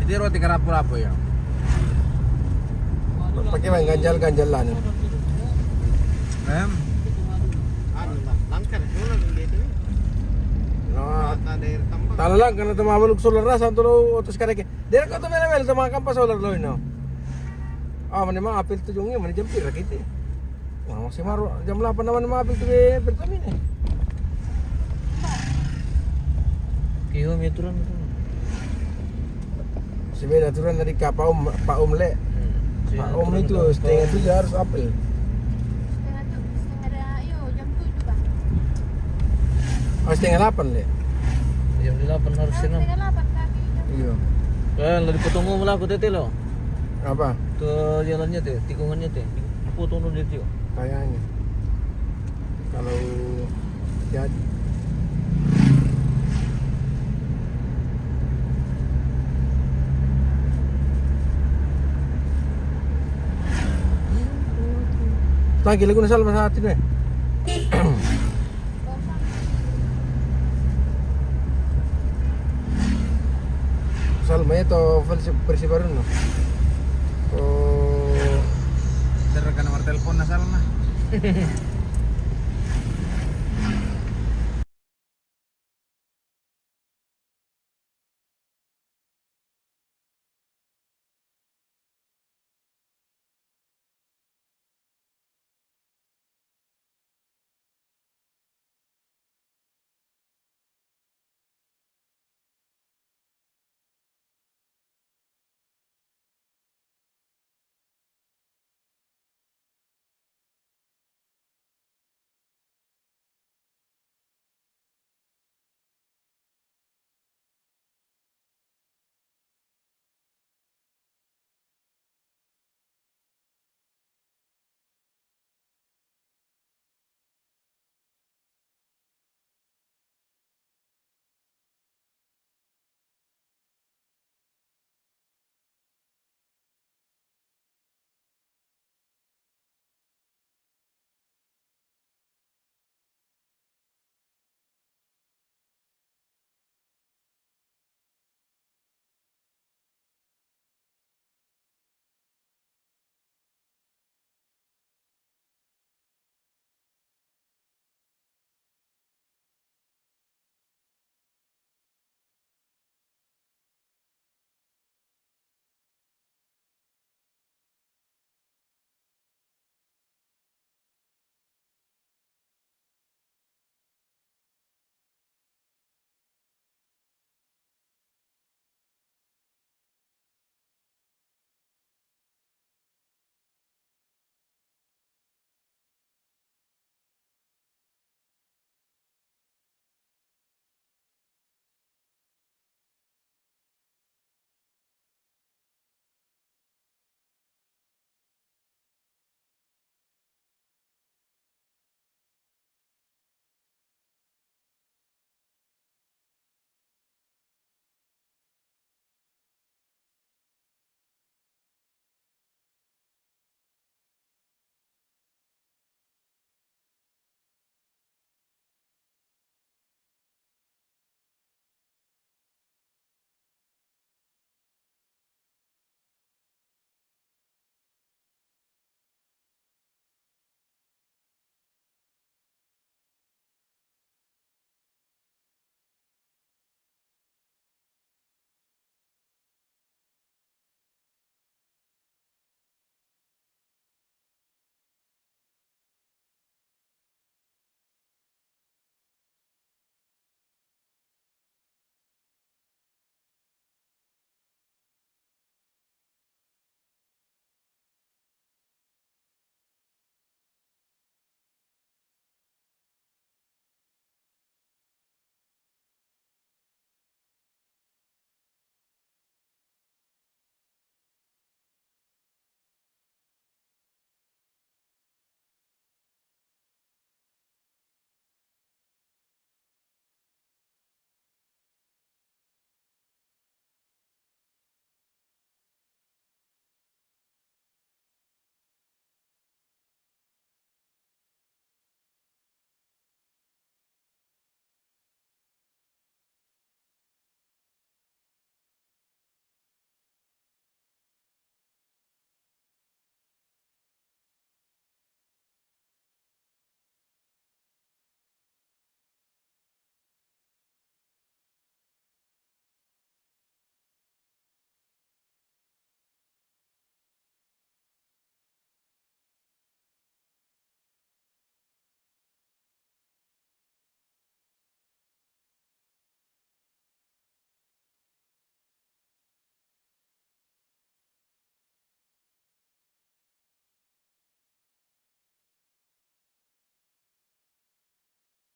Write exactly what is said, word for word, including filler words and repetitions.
Zero tiga ratus apa ya? Pakai main ganjal-ganjal lah nih. Em. Anu lah, langkar solar yang dia itu. No. Mata daerah tambang. Talalang karena teman beluk solar rasa tuh lo otos kareke. Dia kau tuh mele-mele teman kampas solar lo ini. Ah, mana mah apel tuh jongnya mana jam pira gitu. Wah, masih maru jam delapan awan mah apel tuh be Pertamina. Kiyo, may aturan itu. Si may aturan tadi ka Pak Om, Pak Om le. Hmm. Pak Om itu setengah tujuh harus apel. Setengah tujuh, setengah dah, ayo, jam tujuh, Bang. Oh, setengah delapan le. Jam delapan harus. Oh, senam. Setengah delapan kami jam. Iya. Eh, lagi potong mau melaku tete lo. Apa? Tuh jalannya tuh, tikungannya tuh. Potong dulu dia tuh. Kayaknya. Kalau jadi. Tangki lagu na Salma sa atin eh. Salma itu versi, versi baru no. Oh. Terus kan nomor telepon na Salma.